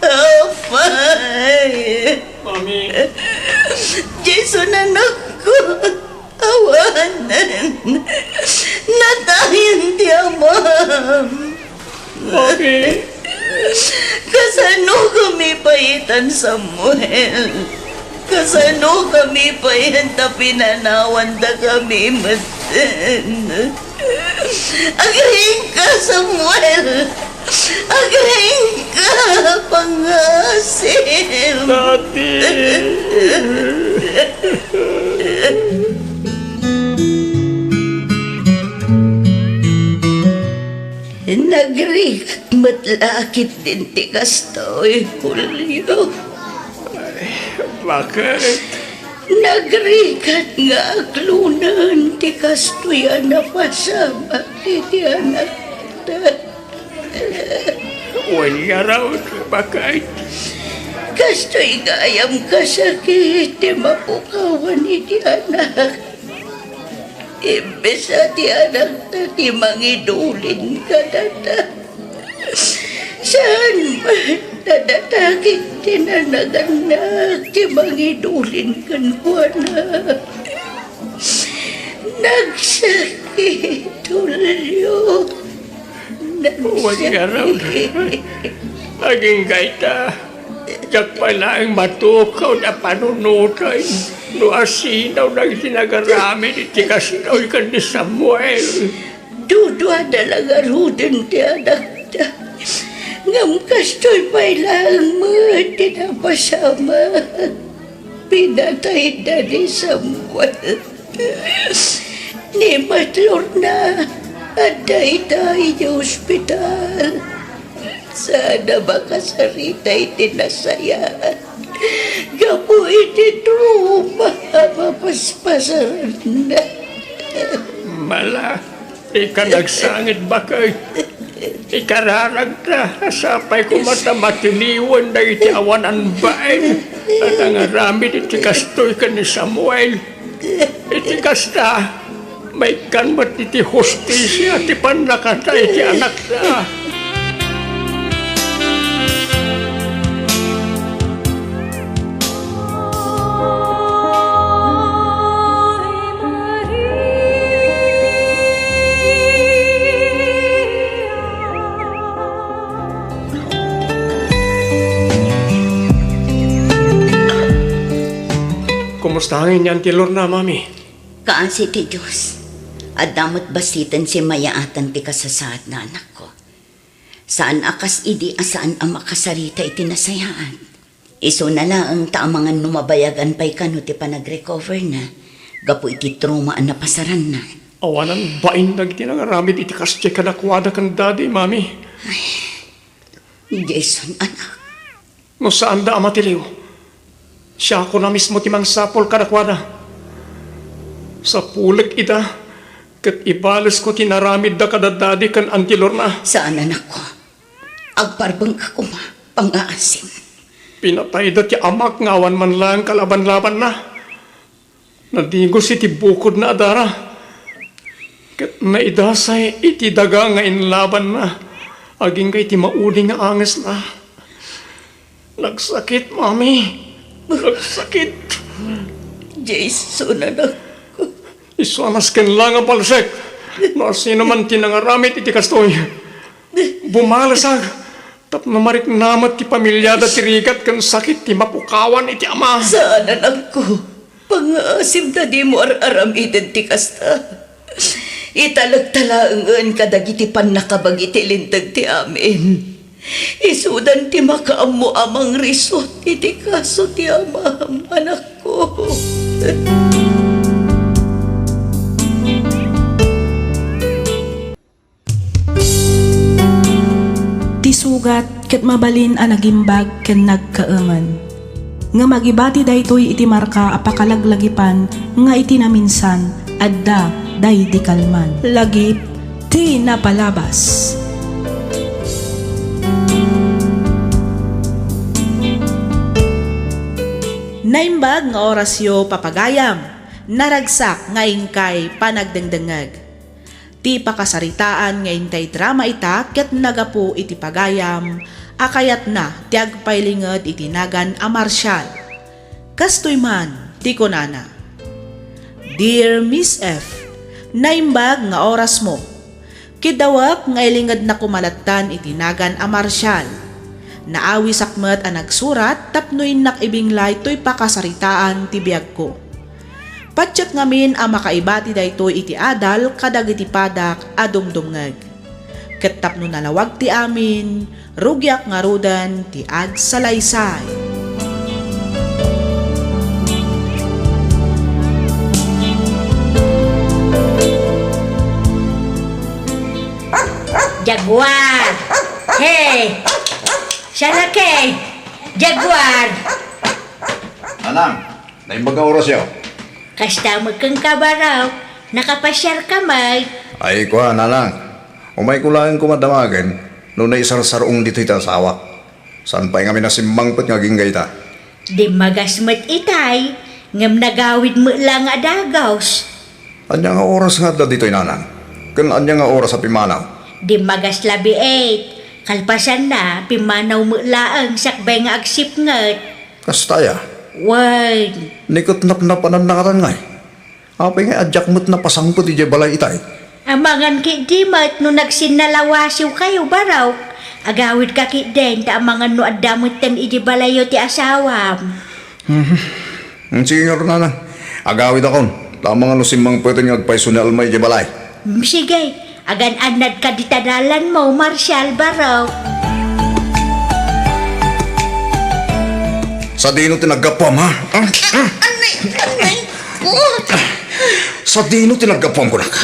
Apay. Mami. Jason, anakko, awanen. Natayen ti amam. Mami. Kasanokami pay itan, Samuel? Kasanokami pay ta pinanawandakami metten? Agriingka, Samuel! Agriingka, pangngaasim! Daddy! Nagrigat met la ketdin ti kastoy, Julio. Ay, bakit? Nagrigat nga aklonen ti kastoy a napasamak iti anakta. Wen ngarud, bakit? Kastoy gayam kasakit ti mapukawan iti anak. Imbes a ti anakta ti mangidulin kadata, saan met, nadata ket ti nanagannak ti mangidulin kenkuana. Nagsakit, Julio. Wen ngarud. Nagsakit. Agingga ita, diak pay laeng matukaw a panunoten no asino dagiti nagaramid iti kastoy ken ni Samuel. Duduada la ngaruden ti anakta. Ngem kastoy pay laeng met ti napasamak. Pinatayda ni Samuel. Ni Mat Lorna, adda ita iti ospital. Saan a makasarita iti nasayaat gapu iti trauma a mapaspasaranna. Mala, ika nagsangit, bakit? Ikararagta, sapay koma ta matiliwen dagiti awan bain a nangaramid iti kastoy ken ni Samuel. Iti kasta, maikkan met iti hustisia ti pannakatay ti anakta. Kumusta ngayen ni Auntie Lorna, Mami? Kaasi ti Dios. Adda met bassiten simmayaatan ti kasasaadna, anakko. Saan a kas idi a saan a makasarita iti nasayaat. Isuna laeng ta amangan no mabayagan pay kano ti panagrecoverna gapu iti trauma a napasaranna. Awanan bain dagiti nangaramid iti kasdiay kadakuada ken Daddy, Mami. Jason, anak. No saanda a matiliw, siakon a mismo ti mangsapul kadakuada. Sapulek ida, ket ibalesko ti inaramidda kada Daddy ken Auntie Lorna. Saan, anakko. Agparbengka koma, pangngaasim. Pinatayda ti amak nga awan man laeng kalabanlabanna. Nadigos iti bukodna a dara, ket naidasay iti daga nga inlabanna agingga iti maudi nga angesna. Nagsakit, Mami. Nagsakit. Jason, anak. Isu a nasken la nga palsek no asino man ti nangaramid iti kastoy. Bumalesak tapno marikna met ti pamiliada ti rigat ken sakit ti mapukawan iti ama. Saan, anakko. Pangngaasim ta dimo ar-aramiden ti kasta. Italekta laengen kadagiti pannakabagi ti linteg ti amin. Isudan ti makaammo a mangrisot iti kaso ti amam, anakko. Ti sugat ket mabalin a nagimbag ken nagkaemen. Ngem agibati daytoy iti marka a pakalaglagipan nga iti naminsan, adda daydi kalman. Lagip ti napalabas. Naimbag nga orasyo, papagayam. Naragsak nga inkay panagdengdengngeg. Ti pakasaritaan nga intay drama ita ket nagapu iti pagayam a kayatna ti agpailinged iti nagan a Marshall. Kastoy man ti kunana, "Dear Miss F, naimbag nga orasmo. Kiddawek nga ilingedna koma lattan iti nagan a Marshall. Naawisak met a nagsurat tapno innak ibinglay toy pakasaritaan ti biagko. Patiek ngamin a makaibati daytoy iti adal kadagiti padak a dumdumngeg. Ket tapno nalawag ti amin, rugiak ngaruden ti agsalaysay. Jaguar! Hey! Salake! Jaguar! Nanang, naimbag nga orasyo. Kasta met kenka, Barok. Nakapasiarka met. Ay, kua, Nanang. Umayko laeng koma damagen no naisarsar-ong ditoy ti asawak. Saan pay ngamin a simmangpet nga agingga ita. Dimmagas met itay, ngem nagawid met la nga adagus. Ania nga oras nga adda ditoy, Nanang? Ken ania nga oras a pimmanaw? Dimmagas la biit. Kalpasanna, pimmanaw met laeng sakbay nga agsipnget. Kasta aya? Wen. Ni ket napnapananna ngatan ngay? Apay nga diak met napasangpet idiay balay itay? Amangan ketdi met no nagsinnalawasiwkayo, Barok. Agawidka ketdin ta amangan no adda metten idiay balayyo ti asawam. Mhm. Mm, sige ngarud, Nanang. Agawidakon. Ta amangan no simmangpeten nga agpayso ni Alma idiay balay. Mm, sige. Agan-annadka dita dalanmo, Marshal, Barok. Sadino ti naggapuam, ha? Ah, ah. Anay, anay. Sadino ti naggapuam, kunak?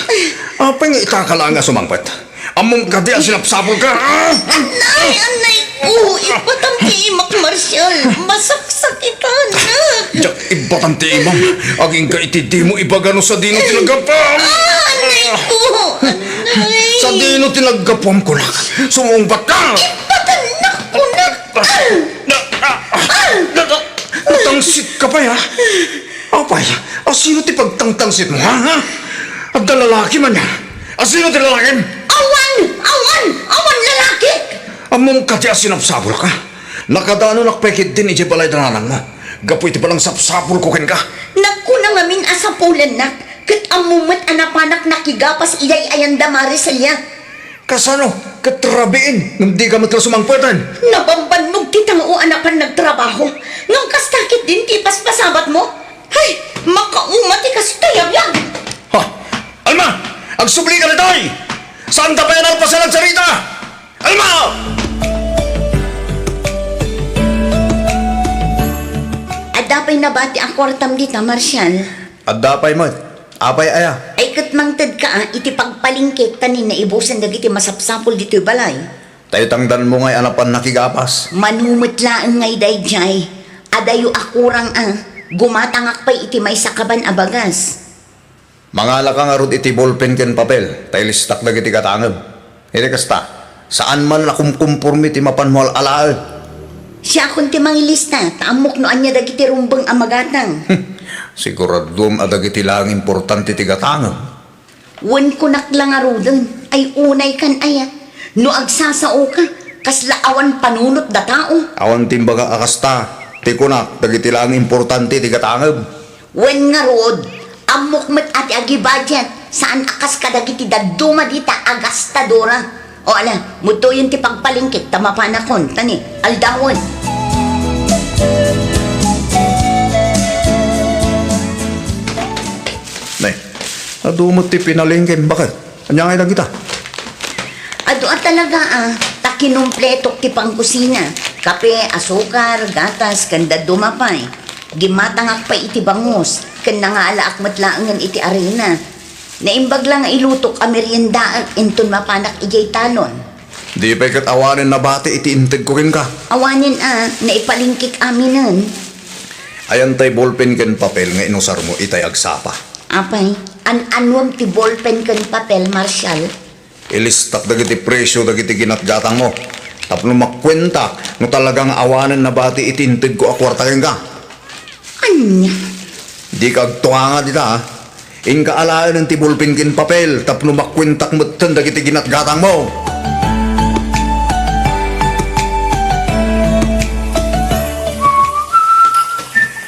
Apay nga ita ka laeng a sumangpet? Ammom kadi a sinapsapulka? Ah! Anay, anay. Oh, ipatam ti imak, Marshal. Masaksakitan. Diak ibatam ti imam. Agingga iti dimo ibaga no sadino ti naggapuam. Ah, anay ko. Anay. Sadino ti naggapuam, kunak? Sumungbat ka! Ipatannak, kunak. Natangsit ka pay, ha? Apay, asino ti pagtangtangsit mo, ha? Ha? Adda lalaki man, ha? Asino ti lalakim? Awan! Awan! Awan lalaki! Ammom kadi a sinapsapulka? Nakadanunak pay ketdin idiay balay da nanangmo gapu iti panangsapsapulko kenka. Nagkuna ngamin a sapulennak, ket ammo met a napanak nakigapas idiay ayan da Maricelia. Kasano? Ket rabiin ngem dika met la sumangpeten. Nabambannog ti tao a napan nagtrabaho, ngem kasta ketdin ti ipaspasabatmo? Hay, makauma ti kastoy a biag! Ha? Alma! Agsubli ka ditoy! Saanta pay a nalpasan agsarita? Alma! Adda pay nabati a kuartam dita, Marshal? Adda pay met. Apay aya? Ay ket mangtedka a iti pagpalingkik ta ni naibusen dagiti masapsapul ditoy balay. Tay tangdanmo ngay a napan nakigapas. Mano met laeng ngay daydiay. Adayo a kurang a, gumatangak pay iti maysa kaban a bagas. Mangalaka ngarud iti bolpen ken papel, ta ilistak dagiti gatangem. Iti kasta, saan man a kumkumporme ti mapanmo al-alaen. Siakon ti mangilista, ta ammok no ania dagiti rumbeng a magatang. Siguraduem a dagiti laeng importante ti gatangem. Wen kunak la ngaruden, ay unay kan aya. No agsasaoka, kasla awan panunot da tao. Awan ti imbagak a kasta, ti kunak, dagiti laeng importante ti gatangem. Wen ngarud, ammok met a ti agibudget, saan a kas kadagiti dadduma dita a gastadora. O ala, mudtoyen ti pagpalingkik ta mapanakon, ta ni, aldawen. Nay, adu met ti pinalingkem, baket? Ania ngay dagita? Adu a talaga a, ta kinumpletok ti pangkusina. Kape, asukar, gatas, ken dadduma pay. Gimmatangak pay iti bangus, ken nangalaak met laengen iti arina. Naimbag la nga ilutok a meriendaek inton mapanak idiay talon. Di pay ket awanen nabati iti integko kenka. Awanen a, naipalingkik aminen. Ayan tay bolpen ken papel nga inusarmo itay agsapa. Apay, an-anuem ti bolpen ken papel, Marshal? Ilistak dagiti presio dagiti ginatgatangmo tapno makuentak no talaga nga awanen nabati iti integko a kuarta kenka. Ania? Dika agtunganga dita, a. Inka alaenen ti bolpen ken papel tapno makuentak metten dagiti ginatgatangmo.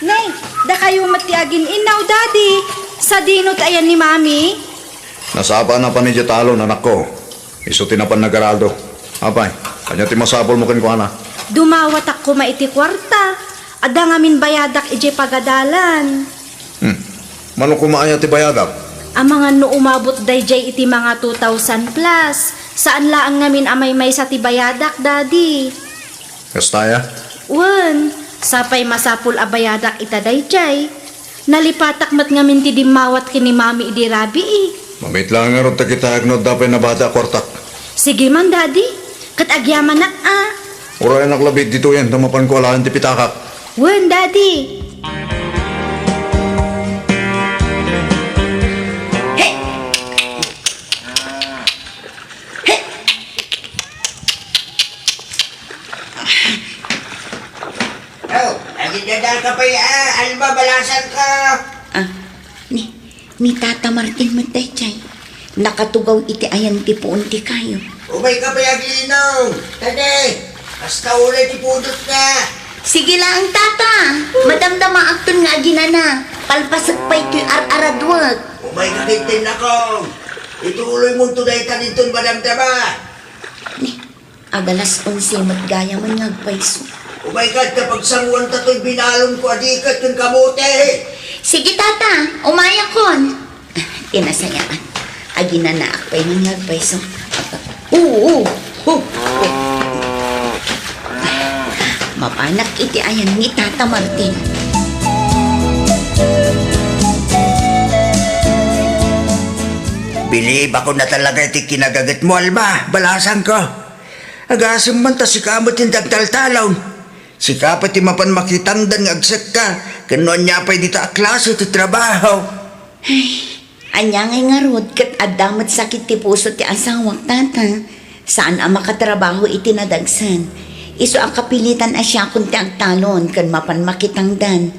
Nay, dakayo met ti agin-innaw, Daddy. Sadino ti ayan ni Mami? Nasapa a napan idiay talon, anakko. Isu ti napan nagarado. Apay, ania ti masapulmo kenkuana? Dumawatak koma iti kuarta. Adda ngamin bayadak idiay pagadalan. Hmm. Mano koma aya ti bayadak? Amangan no umabot daydiay iti mga two thousand plus. Saan laeng ngamin a maymaysa ti bayadak, Daddy. Kasta aya? Wen, sapay masapul a bayadak ita daydiay. Nalipatak met ngamin ti dimmawat ken ni Mami idi rabii. Mamit laeng ngarud ta kitaek no adda pay nabati a kuartak. Sige man, Daddy. Ket agyamanak a. Urayanak labi ditoyen ta mapanko alaen ti pitakak. Wen, Daddy. Hey! Hey! Oh, agindadal ka pay, ah, Alma, balasang ka. Ah, ni, ni Tata Martin met daydiay. Nakatugaw iti ayan ti puon ti kayo. Umay ka pay aglinong. Tadi, hasta ulay ti pudot na. Sige laeng, Tata. Madamdamaakton nga aginana. Palpasek pay toy ar-araduek. Umay ka ketdin, nakong. Ituloy monto dayta dinton madamdama. Ni, Agalas onse met gayam nga agpayso. Umay ka ta pagsanguanta toy binalonko a diket ken kamote. Sige, Tata, umayakon. Ti nasayaan. Aginanaak pay nga agpayso. Oo. Oh, oh. Mapanak iti ayan ni Tata Martin. Bilibakon a talaga iti kinagagetmo, Alma. Balasang ko. Agasem man ta sika met ti nagtaltalon. Sika pay ti mapan makitangdan nga agsekka, ken no ania pay dita a klase ti trabaho. Ay, ania ngay ngarud ket adda met sakit ti puso ti asawak, Tata. Saan a makatrabaho iti nadagsen. Isu a kapilitan a siakon ti agtalon ken mapan makitangdan.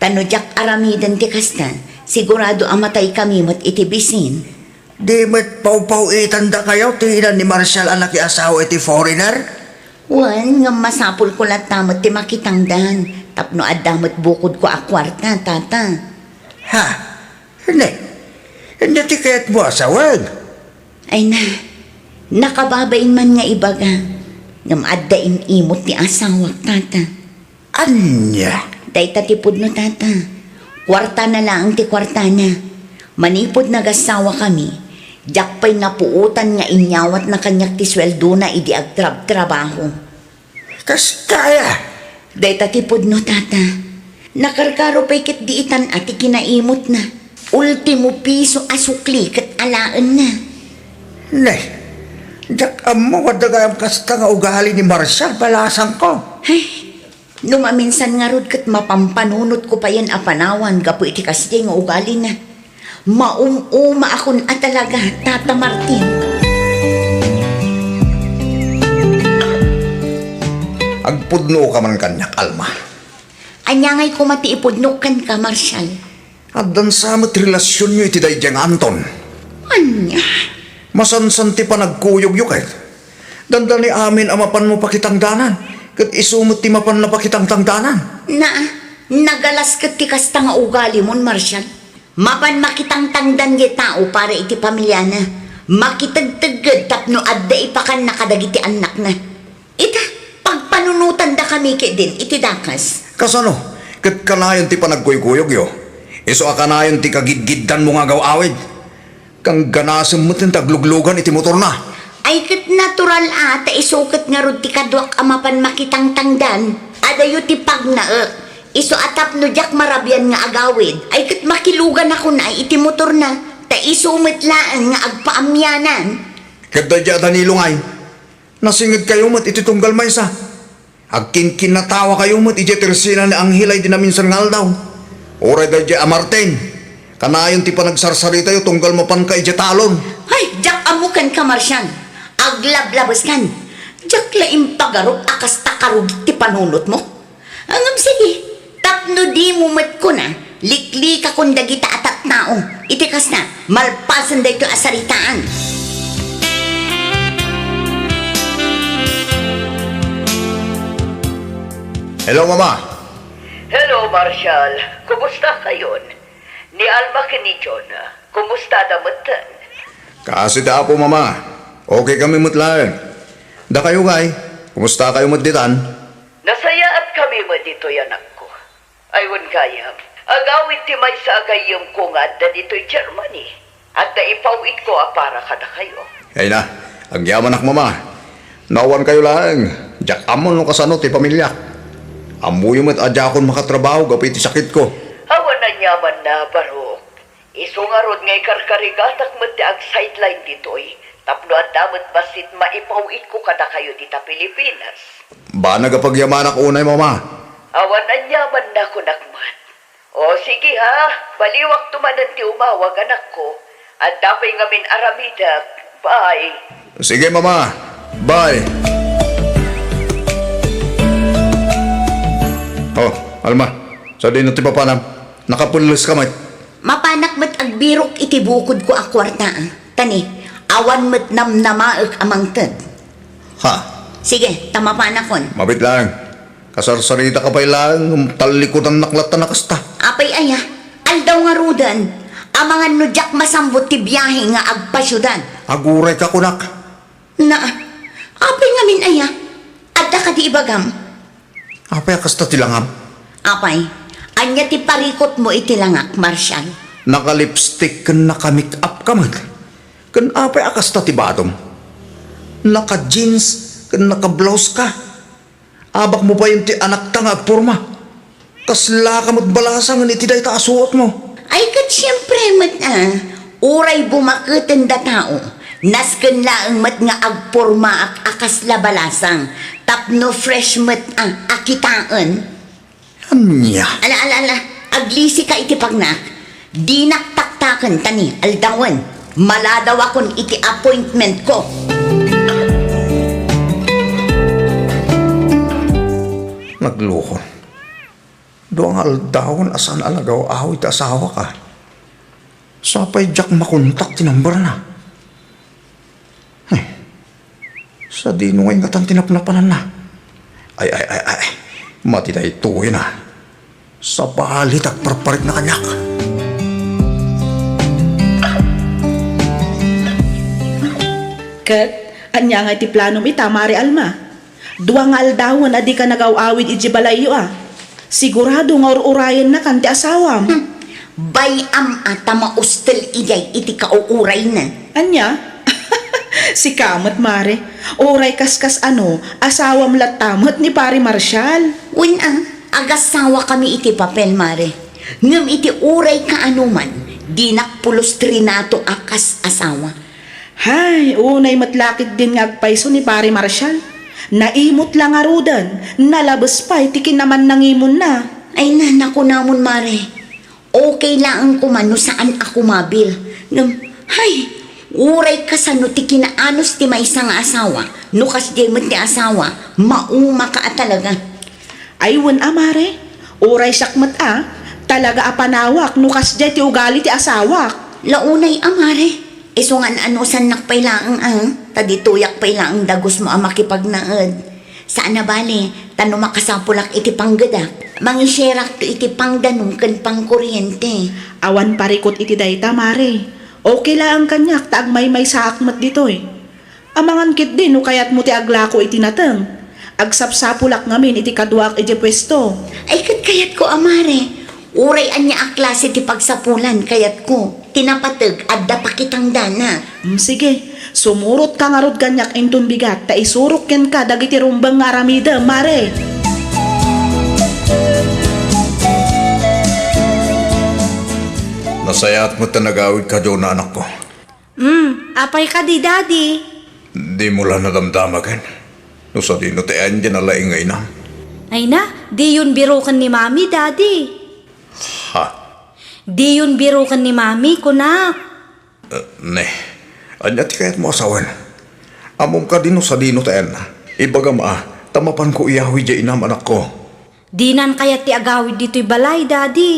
Ta no diak aramiden ti kasta, sigurado a mataykami met iti bisin. Di met pawpaw-itandakayo ti ina ni Marshall a nakiasawa iti foreigner? Wen, ngem masapulko latta met ti makitangdan tapno adda met bukodko a kuarta, Tata. Ha? Ne? Ania ti kayatmo a sawag? Ay na, nakababain man nga ibaga, ngem adda im-imot ti asawak, Tata. Ania? Dayta ti pudno, Tata. Kuartana laeng ti kuartana. Manipud nagasawakami, diak pay napuotan nga inyawatna kaniak ti sueldona idi agtrabtrabaho. Kasta aya? Dayta ti pudno, Tata. Nakarkaro pay ket di itan a ti kinaimotna. Ultimo piso a sukli ket alaenna. Ne, diak ammo a daga kasta nga ugali ni Marshall, balasangko. Ay, No maminsan ngarud ket mapampanunotko payen a panawan gapu iti kasdiay nga ugalina. Maum-umaakon a talaga, Tata Martin. Agpudnoka man kaniak, Alma. Ania ngay koma ti ipudnok kenka, Marshall? Addan sa met relasionyo iti daydiay nga Anton. Ania? Masansan ti panagkuyogyo ket dandani amin a mapanmo pakitangdanan, ket isu met ti mapanna pakitangtangdanan. Na, nagalas ket ti kasta nga ugalimon, Marshall. Mapan makitangtangdan diay tao para iti pamiliana. Makitegtegged tapno adda ipakanna kadagiti annakna. Ita, pagpanunotandakami ketdin iti dakes. Kasano? Ket kanayon ti panagkuykuyogyo? Isu a kanayon ti kagidgiddanmo nga agaw-awid? Kangganasem met ti agluglugan iti motorna. Ay ket natural a, ta isu ket ngarud ti kaduak a mapan makitangtangdan. Adayo ti pagnaek. Isu a tapno diak marabian nga agawid, ay ket makiluganakon a iti motorna, ta isu met laeng nga agpaamianan. Ket daydiay a Danilo ngay? Nasingedkayo met iti tunggal maysa. Agkinkinatawakayo met idiay tersena ni Angela idi naminsan nga aldaw. Uray daydiay a Martin, kanayon ti panagsarsaritayo tunggal mapanka idiay talon. Ay, diak ammo kenka, Marshall. Aglablabeskan. Diak la impagarup a kasta karugit ti panunotmo. Ngem sige, tapno dimo met kuna, liklikakon dagita a tattao. Iti kasta, malpasen daytoy a saritaan. Hello, Mama. Hello, Marshall. Kumusta kayon? Ni Alma ken ni John, kumusta da metten? Kaasi ti Apo, Mama. Okay kami met laeng. Dakayo, ngay, kumusta kayo met ditan? Nasayaat kami met ditoy, anakko. Ay, wen gayam. Agawid ti maysa a gayyemko nga adda ditoy Germany. Adda ipaw-itko a para kadakayo. Ay na, agyamanak, Mama. No awankayo laeng, diak ammo no kasano ti pamiliak. Ammoyo met a diakon makatrabaho gapu iti sakitko. Awan aniamanna, Barok. Isu ngarud nga ikarkarigatak met ti ag-sideline ditoy tapno adda met bassit maipaw-itko kadakayo dita Pilipinas. Banag a pagyamanak unay, Mama. Awan aniamanna, kunak met. O, sige ha, baliwakto manen ti umawag, anakko. Adda pay ngamin aramidek. Bye. Sige, Mama. Bye. Oh, Alma, sadino ti papanam? Nakapelles ka met. Mapanak met agbirok iti bukodko a kuarta, ah. Tani, awan met namnamaek a mangted. Ha? Sige, ta mapanakon. Mabit lang. Kasarsarita ka pay laeng, tallikudannak latta na kasta. Apay aya, aldaw ngaruden, amangan no diak masambut ti biahe nga agpasiudad. Aguray ka kunak. Na, apay ngamin aya, adda kadi ibagam? Apay a kasta ti langam? Apay, ania ti parikutmo iti langak, Marshal? Naka-lipstick ken naka-make-up ka met. Ken apay a kasta ti badom? Naka-jeans ken naka-blouse ka. Abakmo payen ti anakta nga agporma. Kasla ka met balasang iti dayta a suotmo. Ay, ket siempre met, ah, uray bumaketen datao, nasken laeng met nga agpormaak a kasla balasang tapno fresh met, ah, a kitaen. Ania? Ala, ala, ala, aglisika iti pagnak. Dinak taktaken, tani, aldawen, maladawakon iti appointmentko. Nagluko. Dua nga aldawen a saan a nagaw-awid ti asawak. Sapay diak makontak ti numberna. Ay, sadino nga ingatan ti napnapananna? Ay, ay, ay, ay. Mati daytoy na. Sabali ti agparparitna kaniak. Ket, ania nga iti planom ita, Mare Alma? Dua nga aldawen a dika nagaw-awid idiay balayyo a. Sigurado nga ur-urayennakan ti asawam. Hmm. Bay-am a ta maustel idiay iti kauurayna. Ania? Sika met, Mare. Uray kaskas-ano, asawam latta met ni Pare Marshal. Wen a, agasawakami iti papel, Mare. Ngem iti uray kaano man, dinak pulos trinato a kas asawa. Hay, unay met la ketdin nga agpayso ni Pare Marshal. Naimut la ngaruden, nalabes pay ti kinamannangimonna. Ay na, nakunamon, Mare. Okay laeng koma no saan a kumabil. Ngem, hay, uray kasano ti kinaanus ti maysa nga asawa, no kasdiay met ti asawa, maumaka a talaga. Ay, wen a, Mare. Uray siak met a, talaga a panawak no kasdiay ti ugali ti asawak. La unay a, Mare. Isu nga an-anusannak pay laeng a, ta ditoyak pay laeng dagusmo a makipagnaed. Saan a bale, ta no makasapulak iti panggedak, mangisherakto iti pangdanum ken pangkuriente. Awan parikut iti dayta, Mare. Okay laeng kaniak ta agmaymaysaak met ditoy. Amangan ketdi no kayatmo ti aglako iti nateng. Agsapsapulak ngamin iti kaduaak idiay puesto. Ay, ket kayatko a, Mare. Uray ania a klase ti pagsapulan, kayatko. Ti napateg, adda pakitangdana. Mm, sige. Sumurotka ngarud kaniak inton bigat ta isurok kenka dagiti rumbeng nga aramidem, Mare. Nasayaat met ta nagawidka, Jonah, anakko. Hmm, apay kadi, Daddy? Dimo la nadamdama ken no sadino ti ayan diay nalaing nga inam? Ay na, diyon biroken ni Mami, Daddy. Ha? Diyon biroken ni Mami, kunak. Eh, ne, ania ti kayatmo a sawen? Ammom kadi no sadino ti ayanna? Ibagam a, ta mapanko iyawi diay inam, anakko. Dinan kayat ti agawid ditoy balay, Daddy.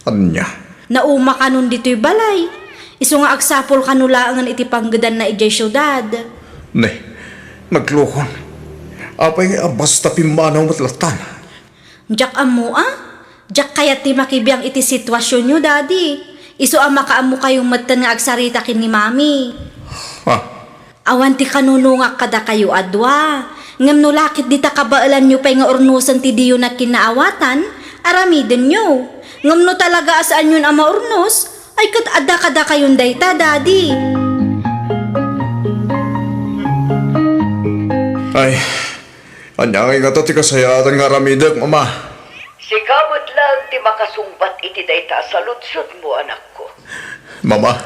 Ania? Naumakanon ditoy balay. Isu nga agsapul kano laengen iti panggedanna idiay siudad. Ne, naglukon. Apay nga basta pimmanaw met lattan? Diak ammo a. Diak kayat ti makibiang iti situasionyo, Daddy. Isu a makaammokayo metten nga agsarita ken ni Mami. Ha? Awan ti kanunongak kadakayo a dua. Ngem no la ket dita kabaelanyo pay nga urnosen ti diyo nagkinnaawatan, aramidenyo. Ngem no talaga a saanyon a maurnos, ay ket adda kadakayon dayta, Daddy. Ay, ania ngay ngata ti kasayaatan nga aramidek, Mama? Sika met laeng ti makasungbat iti dayta a saludsodmo, anakko. Mama?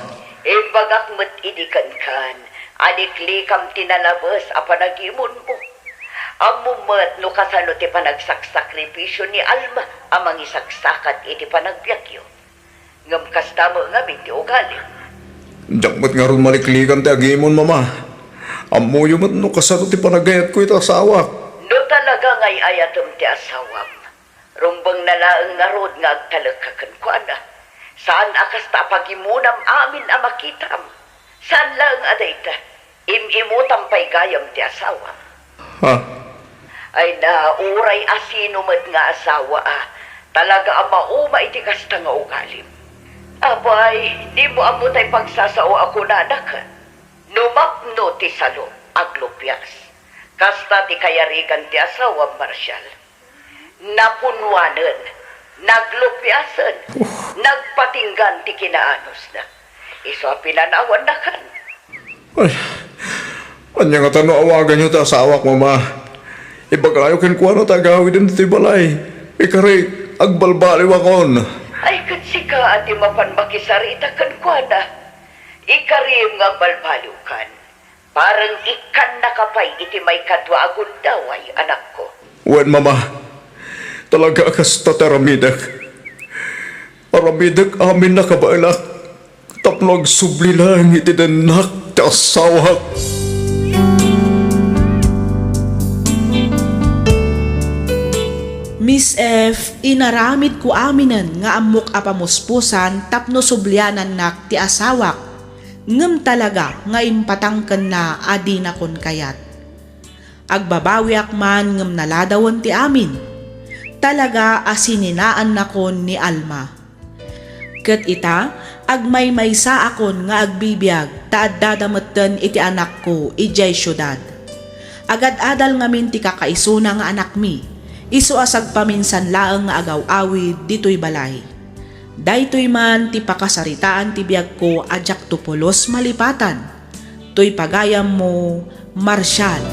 Imbagak met idi kenkan a liklikam ti nalabes a panagimonmo. Ammom met no kasano ti panagsaksakripisio ni Alma a mangisaksakat iti panagbiagyo. Ngem kasta met ngamin ti ugalim. Diak met ngarud maliklikan ti agimon, Mama. Ammoyo met no kasano ti panagayatko iti asawak. No talaga nga ay-ayatem ti asawam, rumbengna laeng ngarud nga agtalekka kenkuana. Saan a kasta a pagimonam amin a makitam. Saan laeng a dayta, im-imutam pay gayam ti asawam. Ha? Ay na, uray asino met nga asawa a talaga a mauma iti kasta nga ugalim. Apay, dimo ammo tay pagsasao a kunana ket, no mapno ti salo, aglupias. Kasta ti kayarigan ti asawam, Marshal. Napunwanen, naglupiasen, nagpatinggan ti kinaanusna. Isu a pinanawannakan. Ay, ania ngata no awaganyo ti asawak, Mama? Ibagayo kenkuana ti agawiden ditoy balay. Ikarik, agbalbaliwakon. Ay, ket sika a ti mapan makisarita kenkuana. Ikarim nga agbalbaliwkan. Parang ikkannaka pay iti maikadua a gundaway, anakko. Wen, Mama, talaga a kasta ti aramidek. Aramidek amin a kabaelak tapno agsubli laeng iti dennak ti asawak. Miss F, inaramidko aminen nga ammok a pamuspusan tapno sublianannak ti asawak, ngem talaga nga impatangkenna a dinakon kayat. Agbabawiak man ngem naladawen ti amin. Talaga a sininaannakon ni Alma. Ket ita, agmaymaysaakon nga agbibiag ta addada metten iti anakko idiay siudad. Agad-adal ngamin ti kakaisuna nga anakmi, isu a sagpaminsan laeng nga agaw-awid ditoy balay. Daytoy man ti pakasaritaan ti biagko a diakto pulos malipatan. Toy pagayammo, Marshall.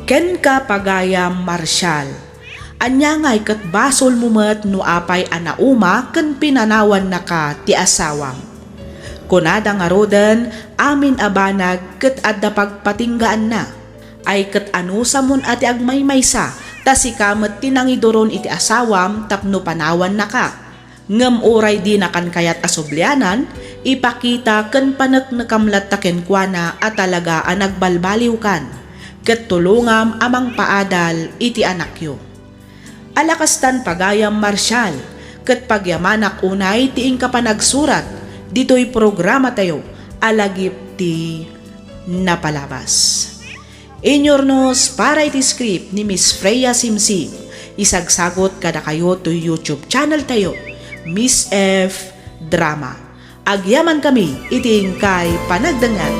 Kenka, pagayam Marshall, ania ngay ket basolmo met no apay a nauma ken pinanawannaka ti asawam? Kunada ngaruden, amin a banag ket adda pagpatinggaanna. Ay ket anusamon a ti agmaymaysa, ta sika met ti nangiduron iti asawam tapno panawannaka. Ngem uray dinakan kayat a sublianan, ipakita ken paneknekam latta kenkuana a talaga a nagbalbaliwkan, ket tulongam a mangpaadal iti anakyo. Alakastan pagayam Marshall, ket pagyamanak unay ti inka panagsurat ditoy programatayo a Lagip ti Napalabas. Inyurnos para iti script ni Miss Freya Simsim. Isagsagot kadakayo toy YouTube channel tayo, Miss F Drama. Agyamankami iti inkay panagdengngeg.